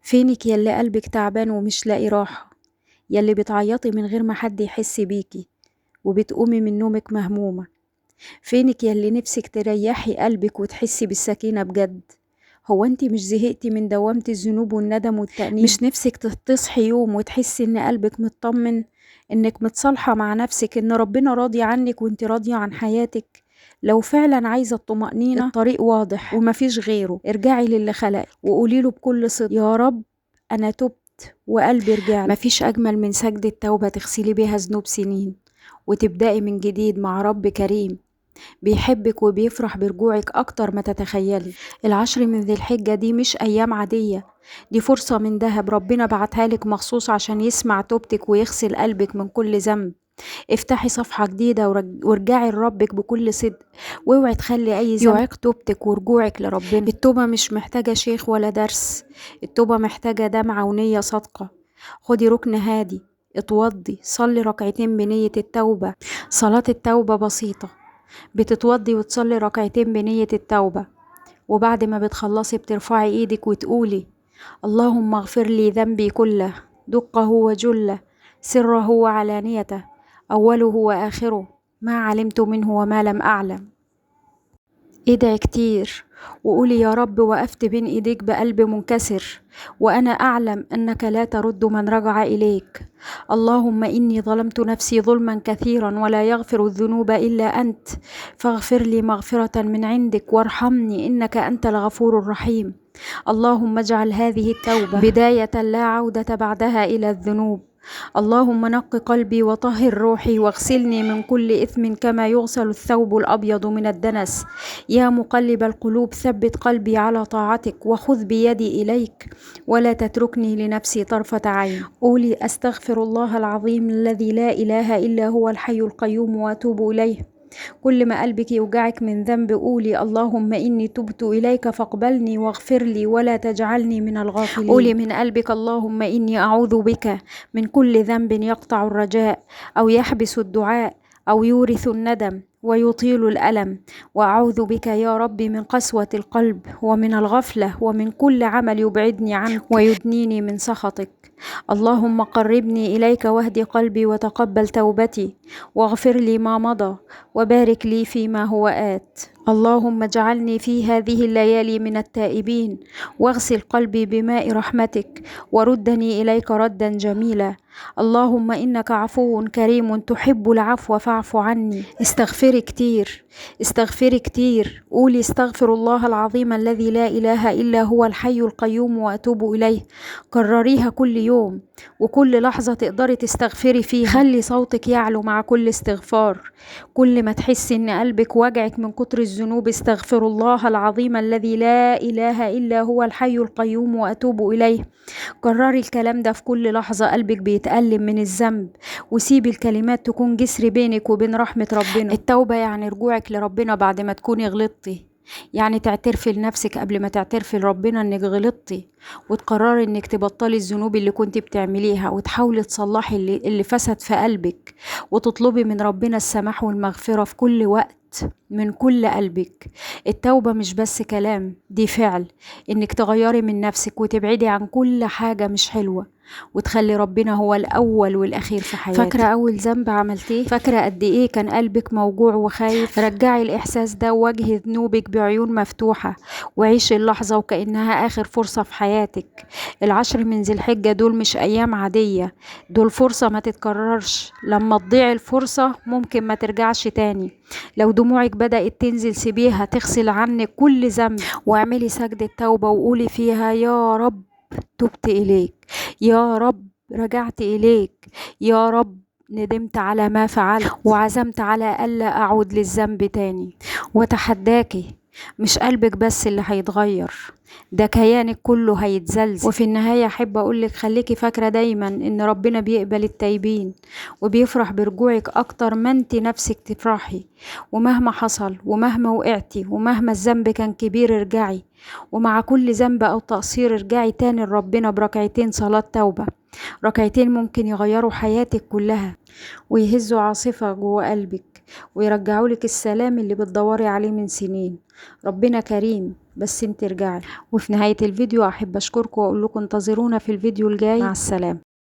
فينك يلي قلبك تعبان ومش لاقي راحة، يلي بتعيطي من غير ما حد يحس بيكي وبتقومي من نومك مهمومة؟ فينك يلي نفسك تريحي قلبك وتحسي بالسكينة بجد؟ هو انت مش زهقتي من دوامة الذنوب والندم والتأنيب؟ مش نفسك تصحي يوم وتحسي ان قلبك مطمن، انك متصالحة مع نفسك، ان ربنا راضي عنك وانت راضية عن حياتك؟ لو فعلا عايزة الطمأنينة، الطريق واضح ومفيش غيره. ارجعي للي خلقك وقولي له بكل صدق: يا رب انا تبت وقلبي رجع. مفيش اجمل من سجدة توبة تغسلي بيها ذنوب سنين وتبدأي من جديد مع رب كريم بيحبك وبيفرح برجوعك أكتر ما تتخيلي. العشر من ذي الحجة دي مش أيام عادية، دي فرصة من ذهب ربنا بعتها لك مخصوص عشان يسمع توبتك ويغسل قلبك من كل ذنب. افتحي صفحة جديدة وارجعي لربك بكل صدق، واوعي تخلي أي ذنب يعيق توبتك ورجوعك لربنا. التوبة مش محتاجة شيخ ولا درس، التوبة محتاجة دمعة ونية صادقة. خدي ركن هادي، اتوضي، صلي ركعتين بنية التوبة. صلاة التوبة بسيطة، بتتوضي وتصلي ركعتين بنية التوبة، وبعد ما بتخلصي بترفعي ايدك وتقولي: اللهم اغفر لي ذنبي كله، دقه وجله، سره وعلانيته، أوله وآخره، ما علمت منه وما لم أعلم. ادعي كتير وقولي: يا رب وقفت بين ايديك بقلب منكسر، وانا اعلم انك لا ترد من رجع اليك. اللهم اني ظلمت نفسي ظلما كثيرا ولا يغفر الذنوب الا انت، فاغفر لي مغفرة من عندك وارحمني انك انت الغفور الرحيم. اللهم اجعل هذه التوبة بداية لا عودة بعدها الى الذنوب. اللهم نق قلبي وطهر روحي واغسلني من كل إثم كما يغسل الثوب الأبيض من الدنس. يا مقلب القلوب ثبت قلبي على طاعتك وخذ بيدي إليك ولا تتركني لنفسي طرفة عين. قولي: أستغفر الله العظيم الذي لا إله إلا هو الحي القيوم وأتوب إليه. كل ما قلبك يوجعك من ذنب قولي: اللهم إني تبت إليك فاقبلني واغفر لي ولا تجعلني من الغافلين. قولي من قلبك: اللهم إني أعوذ بك من كل ذنب يقطع الرجاء أو يحبس الدعاء أو يورث الندم ويطيل الألم، وأعوذ بك يا رب من قسوة القلب ومن الغفلة ومن كل عمل يبعدني عنك ويدنيني من سخطك. اللهم قربني إليك واهد قلبي وتقبل توبتي واغفر لي ما مضى وبارك لي فيما هو آت. اللهم اجعلني في هذه الليالي من التائبين واغسل قلبي بماء رحمتك وردني إليك ردا جميلا. اللهم إنك عفو كريم تحب العفو فاعف عني. استغفري كتير، استغفري كتير. قولي: استغفر الله العظيم الذي لا إله إلا هو الحي القيوم وأتوب إليه. كرريها كل يوم وكل لحظة تقدري تستغفري فيها. خلي صوتك يعلو مع كل استغفار. كل ما تحسي إن قلبك وجعك من كتر الذنوب استغفر الله العظيم الذي لا إله إلا هو الحي القيوم وأتوب إليه. كرري الكلام ده في كل لحظة قلبك بيتألم من الذنب، وسيبي الكلمات تكون جسر بينك وبين رحمة ربنا. التوبة يعني رجوعك لربنا بعد ما تكوني غلطتي، يعني تعترفي لنفسك قبل ما تعترفي لربنا انك غلطتي، وتقرري انك تبطلي الذنوب اللي كنت بتعمليها، وتحاولي تصلحي اللي فسد في قلبك، وتطلبي من ربنا السماح والمغفرة في كل وقت من كل قلبك. التوبة مش بس كلام، دي فعل، انك تغيري من نفسك وتبعدي عن كل حاجة مش حلوة، وتخلي ربنا هو الأول والأخير في حياتك. فاكرة أول ذنب عملتيه؟ فاكرة قد إيه كان قلبك موجوع وخايف؟ رجعي الإحساس ده وواجهي ذنوبك بعيون مفتوحة، وعيشي اللحظة وكأنها آخر فرصة في حياتك. العشر من ذي الحجة دول مش أيام عادية، دول فرصة ما تتكررش. لما تضيع الفرصة ممكن ما ترجعش تاني. لو دموعك بدأت تنزل سيبيها تغسل عنك كل ذنب، واعملي سجدة توبة وقولي فيها: يا رب تبت إليك، يا رب رجعت إليك، يا رب ندمت على ما فعلت وعزمت على ألا أعود للذنب تاني. وتحداكي، مش قلبك بس اللي هيتغير، ده كيانك كله هيتزلزل. وفي النهاية أحب أقولك: خليكي فاكرة دايما إن ربنا بيقبل التايبين وبيفرح برجوعك أكتر ما انت نفسك تفرحي. ومهما حصل ومهما وقعتي ومهما الذنب كان كبير ارجعي، ومع كل ذنب أو تقصير ارجعي تاني لربنا بركعتين صلاة توبة. ركعتين ممكن يغيروا حياتك كلها ويهزوا عاصفة جوه قلبك ويرجعوا لك السلام اللي بتدوري عليه من سنين. ربنا كريم، بس انت ارجعي. وفي نهاية الفيديو احب اشكركم واقول لكم انتظرونا في الفيديو الجاي. مع السلامة.